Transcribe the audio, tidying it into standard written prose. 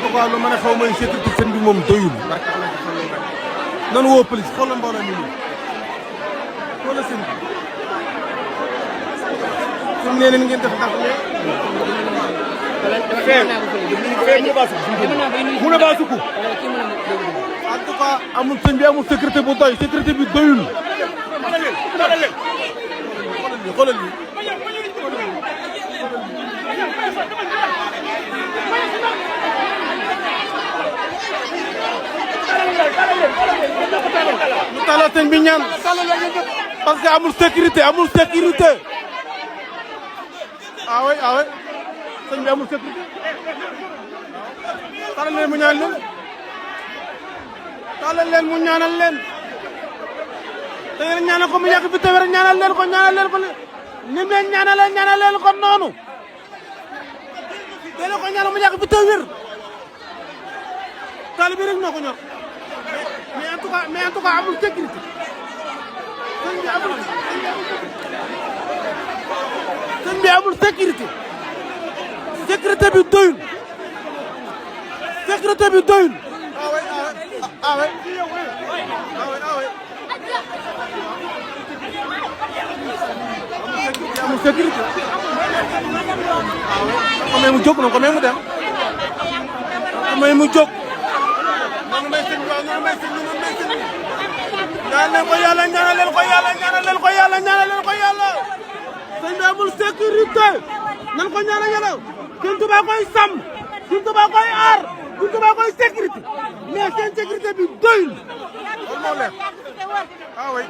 tout cas lu ma ne xaw may sécurité seen bi moom doyul. nan woo police xoolal mbooloo mi nii xoolal seen bi. fi mu ne leen ngeen def ndax mun a baa sukk en tout cas amul sëñ bi amul sécurité bu doy sécurité bi doyul. xoolal lii ñu talal sëñ bi ñaan parce que amul sécurité amul sécurité. ah oui sëñ bi amul sécurité. talal leen mu ñaan leen talal leen mu ñaanal leen te ngeen ñaanal ko mu yàgg fi tawér ñaanal leen ko ni mu leen ñaanal leen ko noonu dee ko ñaanal mu yàgg fi tawér taal bi rek noo ko ñor mais en tout cas amul sécurité sëñ bi amul sécurité sécurité bi doyul sécurité bi doyul. ah oui amul sécurité. ko may mu jóg noonu ko may mu dem ko may mu jóg. noonu may sëñ bi waaw noonu may sëñ bi noonu may sëñ bi. ñaan leen ko yàlla ñaanal leen ko yàlla ñaanal leen ko yàlla ñaanal leen ko yàlla. sëñ bi amul sécurité. nan ko ñaanal yàlla. Sëñ Tuubaa koy sàmm. Sëñ Tuubaa koy aar. Sëñ Tuubaa koy sécurité. mais seen sécurité bi doyul. loolu moo leer. ah oui.